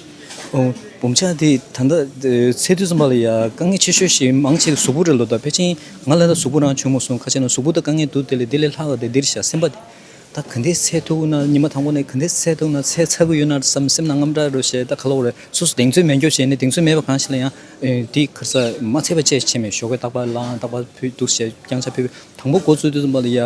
ཨོ། འབུམ་ཕྱག་འདི་ད་ལྟ་ཚེས་དུས་ཙམ་པ་ལ་ཡ་དཀའ་ངལ་ཆེ་ཤོས་ཤིག་མང་ཆེ་གཟུགས་པོ་རེད་ལོ། ད་ཕལ་ཆེར་ང་ལ་ད་གཟུགས་པོ་རང་བྱུང་མ་སོང་། ཁ་ཆེ་ན་གཟུགས་པོ་ད་དཀའ་ངལ་འདུག་དེ་ལས་དེ་ལས་ལྷག་ག་དེ་འདིར་བཞག་སེམས་པ་དེ། ད་ག་འདྲས་ཚེས་ཐུག་ན་ཉི་མ་དང་པོ་ནས་ག་འདྲས་ཚེས་ཐུག་ན་ཚེས་ཚ་གི་ཡོད་ན་བསམ་སེམས་ནང་དངངས་སྐྲག་འདྲ་བོ་བྱས། ད་ག་ལབ་དགོས་རེད། སོ་སོ་གདེང་ཚོད་མེད་མཁན་བྱས་ནས་གདེང་ཚོད་མེད་པ་གང་ཞིག་ལ་ཡང་ཨེ་དེ་ཁར་ས་མ་ཚད་པ་བཅས་བྱས་མེད། ཞོགས་ཀས་རྟག་པར་ལངས། རྟག་པར་ཕུད་འདུག་བྱས། རྐྱང་ཕྱག་ཕུད། དང་པོ་འགོ་བཙུགས་དུས་ཙམ་པ་ལ་ཡ་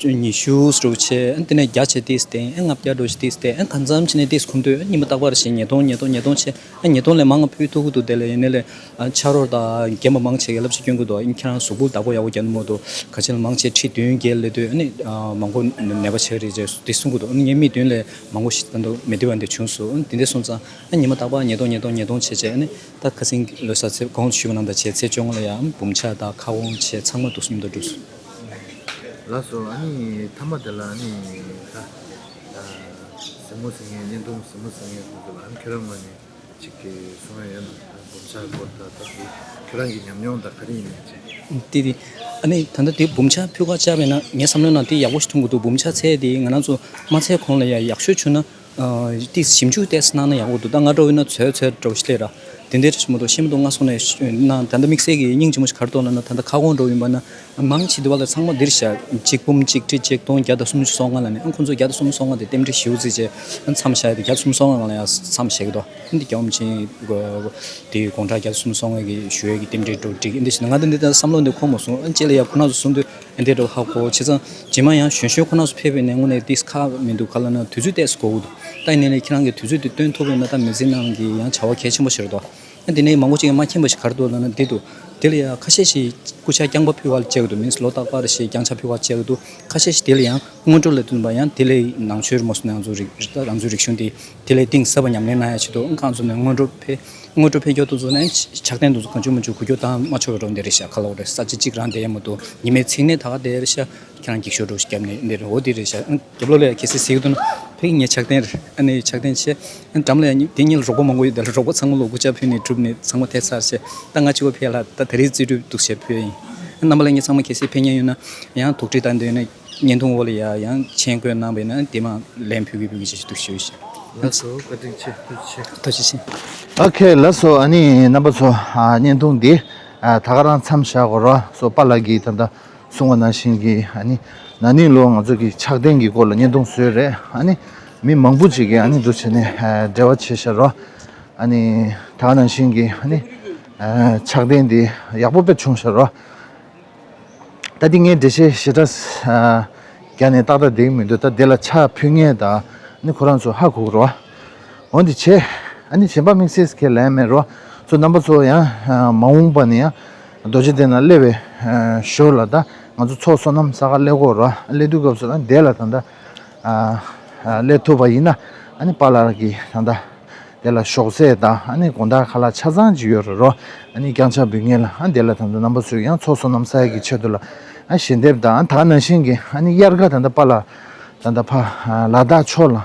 ཉི་ཤུ་འདྲ་བོ་བྱས། ཨ་དེ་ནས་བརྒྱ་བྱས་ཏིས་བསྟན། ཨ་ལྔ་བརྒྱ་འདྲ་བོ་ཞིག་ཏིས་བསྟན། ཨ་གང་འཚམ་བྱས་ནས་ཏིས་ཁོམ་དུས་ཨ་ཉི་མ་རྟག་པར་བྱས་ཉིས་སྟོང་ཉིས་སྟོང་ཉིས་སྟོང་བྱས། ཨ་ཉིས་སྟོང་ལས་མང་ང་ཕུལ་ཐུབ་ཀྱི་འདུག་དེ་ལས་ཡིན་ནའི་ལས་ཨ་ཕྱག་རོགས་དང་རྒན་པ་མང་ཆེ་གིས་ལབ་ཅིག་སྐྱོན་གྱི་འདུག་ཨིན་ཁྱེད་རང་གཟུགས་པོ་བདག་པོ་ཡག་པོ་རྒྱག་ནི་མ་འདུག་ག་ཅི་ལ་མང་ཆེ་ཁྲི་བདུན་བརྒྱད་སླེབས་དུས་ཨ་ནི་ཨ་མང་པོ་ནད་པ་ཆགས་རེད་ཅེས་དེ་གསུང་གི་འདུག་ཨ་ནི་ངའི་མིག་མདུན་ལས་མང་པོ་ཞིག་ད་དུང་མི་བདེ་བ་འདི་བྱུང་སོང་། ཨ་ནི་དེ་འདྲ་སོང་ཙང་ཨ་ཉི་མ་རྟག་པར་ཉིས་སྟོང་ཉིས་སྟོང་ཉིས་སྟོང་བྱས་བྱས། ཨ་ནི་ད་ཁ་སང་ལོ་གསར་ཚེས་གོང་དུ་ཞུས་པ་ནང་ལྟར་བྱས་ཚེས་བཅོ་ལྔ་ལ་ཡང་འབུམ་ཕྱག་དང་ཁ་སྐོང་བྱས་ཚང་མ་འདུག་སེ་མཉམ་དུ་གྲུབ་སོང་། ལགས་སོ། ཨ་ནི་མཐའ་མ་དེ་ལ་ཨ་ནི་ད་ཨ་གཟིགས་མོ་གཟིགས་མཁན་བརྙན་ཐུང་གཟིགས་མོ་གཟིགས་མཁན་ཚོ་ལ་ཨ་ནི་ཁྱོད་རང་ངོས་ནས་ཅིག་གི་གསུང་ཡ་ཡོད་ན། ད་འབུམ་ཕྱག་སྐོར་ད་ལྟ་གི་ཁྱོད་རང་གི་ཉམས་མྱོང་ད་ག་རེ་ཡིན་མིན་ཅིག་དེ་དེ་ཨ་ནི་ད་ལྟ་དེ་འབུམ་ཕྱག་ཕུལ་ག་བཅར་བས་ན་ངའི་བསམ་བློའི་ནང་དེ་ཡག་པོ་ཞིག་མཐོང་གི་འདུག་འབུམ་ཕྱག་ཚད་དེ་ང་རང་ཚོ་མ་ཚད་གོང་ལ་ཡ་ཡག་ཤོས་བྱུང་ན། ཨ་དེ་ཞིབ་འཇུག་ཏོག་ཙམ་གནང་ན་ཡག་པོ་འདུག་ད་ང་འདྲ་བོ་ཡིན་ན་ཚོད་ཚོད་འདྲ་བོ་ཞིག་སླེབས་ར། དེ་འདྲའི་རེ་ཞིག་མ་གཏོགས་ཤེས་མི་འདུག་ང་སོང་ནས་ཤ་ན་ད་ལྟ་དམིགས་བསལ་གྱི་སྙིང་རྗེ་མོ་ཞིག་ག་རེ་འདུག་ལབ་ན། ད་ལྟ་ཁ་སྐོང་འདྲ་བོ་ཡིན་པ་ན་མང་ཆེ་དེ་བ་ལ་ཚང་མ་འདིར་བཞག་གཅིག་འབུམ་གཅིག་ཁྲི་གཅིག་སྟོང་བརྒྱ་དང་སུམ་ཅུ་སོ་ལྔ་ལ་ནི་ཨ་ཁོང་ཚོ་བརྒྱ་དང་སུམ་ཅུ་སོ་ལྔ་དེ་རྟེན་འབྲེལ་ཞེ་པོ་བརྩིས་བྱས་ཨ་མཚམས་བཞག་ཡ་དེ་བརྒྱ་དང་སུམ་ཅུ་སོ་ལྔ་ལ་ཡང་མཚམས་བཞག་གི་འདུག་འདི་རྒྱལ་བ་རིན་པོ་ཆེ་དེའི་དགོངས་འཆར་བརྒྱ་དང་སུམ་ཅུ་སོ་ལྔ་གི་ཞུ་ཡས་ཀྱི་རྟེན་འབྲེལ་འགྲོ་འགྲིག་འདི་ཞིག་ན། ང་ད་འདི་ལྟར་བསམ་བློ་འདི་འཁོར་མ་སོང་། ཨ་ཅེ་ལ་ཡ་ཁོ་ན་ཚོ་གསུང་དུས་ཨ་འདི་འདྲ་ཧ་གོ། བྱས་ཙང་རྗེས་མ་ཡང་གཞོན་གཞོན་ཁོ་ན་ཚོ་ཕེབས་པའི་ནས་དངོས་གནས་ཏིས་ཁག་མི་འདུག་ག་ལབ་ན་དུས་ཚོད་ཏོག་ཙམ་འགོར་གི་འདུག་ད་ཡིན་ནའི་ལས་ཁྱེད་རང་གིས་དུས་ཚོད་འདི་བཏོན་ཐུབ་པ་ཡིན་ན་ད་མི་ཚེ་ནང་གི་ཡང་བྱ་བ་གལ་ཆེན་པོ་ཞིག་རེད་དོ། ཨ་འདི་ནས་མང་པོ་ཅིག་མ་མཁྱེན་པ་ཞིག་ག་རེ་འདུག་ལབ་ན་འདི་འདུག་དེ་ལ་ཡང་ཁ་ཤས་ཤིག་སྐུ་ཕྱྭ་རྐྱང་པ་ཕུལ་བ་ལ་བཅར་གི་འདུག་མིན་ལོ་རྟག་པར་ཞིག་རྐྱང་ཕྱག་ཕུལ་བ་བཅར་གི་འདུག་ཁ་ཤས་ཤིག་དེ་ལ་ཡང་སྔོན་འགྲོ་ལ་བསྟུན་པ་ཡང་དེ་ལས་ནང་ཆོས་རེད་མ་སོང་ན་ང་ཚོ་རིག་ང་ཚོའི་རིག་གཞུང་འདི་དེ་ལས་གཏིང་ཟབ་པ་ཉམས་ལེན་གནང་ཡ་ཆེད་དུ་ཨང་ཁང་ཚོ་ནས་སྔོན་འགྲོ་ཕེབས། སྔོན་འགྲོ་ཕེབས་མཁན་དེ་ཚོ་ནས་ཕྱག་རྟེན་དེ་ཚོ་གང་བྱུང་མང་བྱུང་འགུལ་སྐྱོད་བཏང་མ་ཆོག་པའི་འགྲོ་འདི་རེད་ཤག་ག་ལབ་དགོས་རེད། ས་ཆ་གཅིག་རང་བསྡད་ཡ་མ་གཏོགས་ཉི་མའི་ཚིག་ནས་ད་ག་བསྡད་རེད་ཤག་ཁྱེད་རང་འགྱིག་ཤོག་འདྲ་བོ་ཞིག་བརྒྱབ་ནས་འདི་རེད། འོ་འདི་རེད་ཤག་ཨ་རྒྱབ་ལོགས་ལ་ཡ་གལ་སྲིད་གཟིགས་འདུག་ན་ཕ་གི་ངའི་ཕྱག་རྟེན་རེད། ཨ་ནི་ཕྱག་རྟེན་ཆེ། ཨ་འགྲམ་ལ་ཡ་འདི་གཉིས་ལ་རོགས་པ་མང་པོ་ཡོད། དེ་ལ་རོགས་པ་ཚང་མ་ལ་སྐུ་ཕྱག་ཕུལ་ནས་གྲུབ་ནས་ཚང་མ་ཐད་ཚར་བྱས་ད་ང་གཅིག་པོ་ཕེབས་ལ་ད་ད་རེས་རྩིས་སྤྲོད་འདུག་བྱས་ཕུལ་ཡ་ཡིན། ཨ་རྣམ་པ་ལྷན་རྒྱས་ཚང་མ་གལ་སྲིད་ཕེབས་མཁན་ཡོད་ན་ཡང་དོགས་འདྲི་དང་འདོད་ན། བརྙན་ཐུང་འོག་ལ་ཡ་ཡང་མཆན་བཀོད་གནང་བས་ན་དེ་མ་ལན་ཕུལ་གི་ཕུལ་གི་ཞེས་འདུག་ཞུ་ཞུ། ལགས་སོ། བཀའ་དྲིན་ཆེ། ཐུགས་རྗེ་ཆེ། ཐུགས་རྗེ་ཆེ། ཨོ་ཁེ། ལགས་སོ། ཨ་ནི་རྣམ་པ་ཚོ་ཨ་བརྙན་ཐུང་འདི་ཨ་ད་ག་རང་མཚམས་བཞག་གོ་ར་སོ། པཱ་ལགས་ཀྱིས་ད་ལྟ་གསུངས་པ་ནང་བཞིན་གྱི་ཨ་ནི་ན་ནིང་ལོ་ང་ཚོ་གི་ཕྱག་རྟེན་གྱི་སྐོར་ལ་བརྙན་ཐུང་བཟོས་རེད། ཨ་ནི་མི་མང་པོ་ཅིག་གིས་ཨ་ནི་འདུག་བྱས་ནས་ཨ་འབྲེལ་བ་བྱས་ཤག་ར། ཨ་ནི་ད་ག་ནང་བཞིན་གྱི་ཨ་ནི་ཨ་ཕྱག་རྟེན་འདི་ཡག་པོ་དཔེ་བྱུང་ཤག་ར། ད་འདི་ངས་འགྲེལ་བཤད་ཞེ་དྲག་ཨ་རྒྱག་ནས་ཏག་ཏག་བསྡད་ཀྱི་མི་འདུག་ད་འདི་ལ་ཕྱག་ཕུལ་མཁན་དང་ནི་ཁོ་རང་ཚོ་ཧ་གོ་གི་རེད་བ། འོ་འདི་བྱས། ཨ་ནི་གཞན་པ་དམིགས་བསལ་གྱི་ལན་མེད་རེད་བ། ཚོ་རྣམ་པ་ཚོ་ཡང་ཨ་མ་འོངས་པ་ནས་ཡང་རྡོ་རྗེ་གདན་ལ་སླེབས་པའི་ཨ་ཞོར་ལ་ད་ང་ཚོ་ཚོགས་བསོད་ནམས་བསགས་ག་སླེབས་དགོས་རེད་བ། སླེབས་དུས་སྐབས་སུ་ད་འདི་ལ་ད་ལྟ་ཨ་ཨ་སླེབས་ཐུབ་པ་ཡིན་ན་ཨ་ནི་པཱ་ལགས་ཀྱིས་ད་ལྟ། དེ་ལ་ཞོགས་ཟས་དང་ཨ་ནི་དགོང་དག་ཁ་ལག་ཆ་ཚང་ཅིག་ཡོད་རེད་རོ། ཨ་ནི་རྐྱང་ཕྱག་འབུལ་མཁན་ལ་ཨ་དེ་ལ་ད་ལྟ་རྣམ་པ་ཚོས་ཡང་ཚོགས་བསོད་ནམས་བསགས་ཡག་གི་ཆེད་དུ་ལ་ཨ་ཞལ་འདེབས་དང་ཨ་ད་ནང་བཞིན་གྱི་ཨ་ནི་དབྱར་ཁ་ད་ལྟ་པཱ་ལགས་ད་ལྟ་ཕ་ལ་དྭགས་ཕྱོགས་ལ་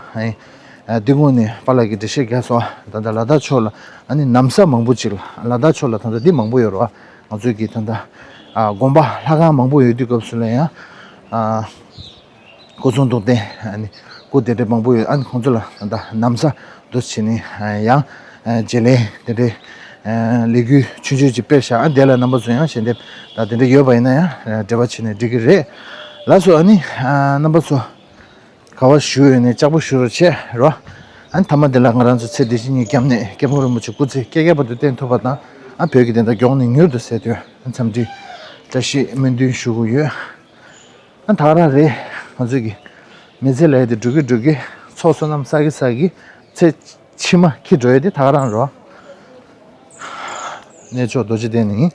ཨ་འདི་སྔོན་ནས་པཱ་ལགས་ཀྱིས་འགྲེལ་བཤད་རྒྱག་སོང་། ད་ལྟ་ལ་དྭགས་ཕྱོགས་ལ་ཨ་ནི་ན་བཟའ་མང་པོ་ཅིག་ལ་ལ་དྭགས་ཕྱོགས་ལ་ད་ལྟ་འདི་མང་པོ་ཡོད་རེད་བ། ང་ཚོའི་གི་ད་ལྟ་ཨ་དགོན་པ་ལྷ་ཁང་མང་པོ་ཡོད་དུས་སྐབས་སུ་ལ་ཡང་ ཨ། སྐུ་གསུང་ཐུགས་རྟེན། ཨ་ནི་སྐུ་དེ་འདྲའི་མང་པོ་ཡོད། ཨ་ནི་ཁོང་ཚོ་ལ་ད་ལྟ་ན་བཟའ་འདུ་བྱས་ནས། ཨ། ཡང་། ཨ། བརྗེ་ལེན་དེ་འདྲའི། ཨ། ལས་འགུལ་ཆུང་ཆུང་ཅིག་སྤེལ་བཞག་ཨ། དེ་ལ་རྣམ་པ་ཚོ་ཡང་ཞལ་འདེབས་ད་དེ་འདྲ་ཡོད་པ་ཡིན་ན་ཡང་། ཨ། འབྲེལ་བ་བྱས་ནས་འགྲིག་གི་རེད། ལགས་སོ། ཨ་ནི། ཨ། རྣམ་པ་ཚོ་ག་པར་བཞུགས་ཡོད་ནས་ལྕགས་པོ་བཞུགས་རོགས་བྱེད་རོགས། ཨ་ནི་མཐའ་མ་དེ་ལ་ང་རང་ཚོ་ཚེ་འདི་ཕྱི་གཉིས་ཀྱི་སྐྱབས་གནས་སྐྱབས་མགོན་རིན་པོ་ཆེ་སྐུ་ཚེ་བསྐལ་བརྒྱའི་བར་དུ་བརྟན་ཐུབ་པ་དང་། ཨ། བོད་ཀྱི་བདེན་མཐའ་མགྱོགས་ནས་མྱུར་དུ་གསལ་དོན་འཚམས་འདྲི་བཀྲ་ཤིས་སྨོན་འདུན་ཞུ་གི་ཡོད། ཨ། ད་ག་རང་རེད། ང་ཚོས་ཀྱི་མི་ཚེ་ལས་དེ་འགྲོ་གི་འགྲོ་གི། ཚོགས་བསོད་ནམས་བསགས་ཀྱི་བསགས་ཀྱི། ཚེ་ཕྱི་མ་འཁྱེར་འགྲོ་ཡས་དེ་ད་ག་རང་རོ། གནས་མཆོག་རྡོ་རྗེ་གདན་ནི།